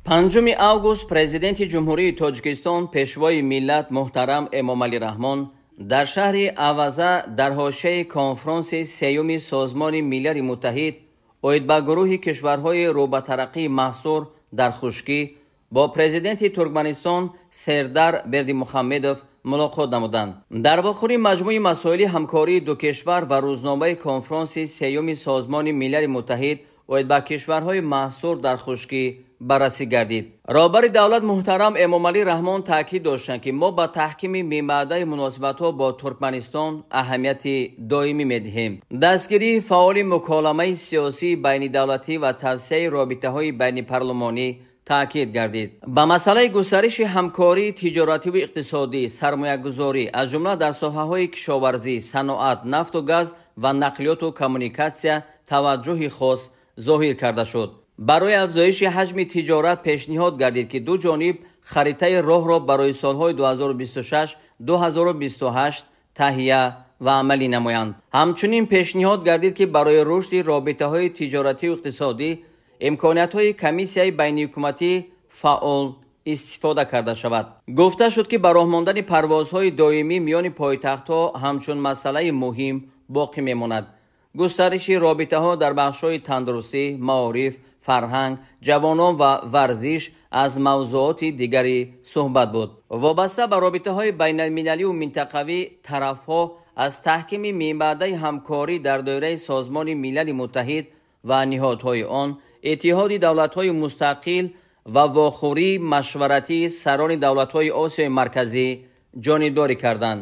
5 август Президенти Ҷумҳурии Тоҷикистон, Пешвои миллат муҳтарам Эмомалӣ Раҳмон дар шаҳри Аваза дар ҳошияи конфронси сеюми Созмони Милали Муттаҳид оид ба гурӯҳи кишварҳои рӯ ба тараққии маҳсур дар хушкӣ бо президенти Туркманистон Сердар Бердимухаммедов мулоқот намуданд. Дар вохӯрӣ маҷмӯи масоили ҳамкории ду кишвар ва рӯзномаи конфронси сеюми Созмони Милали Муттаҳид оид ба кишварҳои маҳсур дар хушкӣ баррасӣ гардид. Роҳбари давлат муҳтарам Эмомалӣ Раҳмон таъкид доштанд, ки мо ба таҳкими минбаъдаи муносибатҳо бо Туркманистон аҳамияти доимӣ медиҳем. Дастгирии фаъоли муколамаи сиёсии байнидавлатӣ ва тавсеаи робитаҳои байнипарлумонӣ таъкид гардид. Ба масъалаи густариши ҳамкории тиҷоративу иқтисодӣ, сармоягузорӣ, аз ҷумла дар соҳаҳои кишоварзӣ, саноат, нафту газ ва нақлиёту коммуникатсия таваҷҷӯҳи хос зоҳир карда шуд. Барои афзоиши ҳаҷми тиҷорат пешниҳод гардид, ки ду ҷониб харитаи роҳро барои солҳои 2026-2028 таҳия ва амалӣ намоянд. Ҳамчунин пешниҳод гардид, ки барои рушди робитаҳои тиҷоративу иқтисодӣ имкониятҳои комиссияи байниҳукуматӣ фаъол истифода карда шавад. Гуфта шуд, ки ба роҳ мондани парвозҳои доимӣ миёни пойтахтҳо ҳамчун масъалаи муҳим боқӣ мемонад. Густариши робитаҳо дар бахшҳои тандурустӣ, маориф, фарҳанг, ҷавонон ва варзиш аз мавзӯоти дигари суҳбат буд. Вобаста ба робитаҳои байналмилалию минтақавӣ тарафҳо аз таҳкими минбаъдаи ҳамкорӣ дар доираи Созмони Милали Муттаҳид ва ниҳодҳои он, Иттиҳоди давлатҳои мустақил ва вохӯрии машваратии сарони давлатҳои Осиёи Марказӣ ҷонибдорӣ карданд.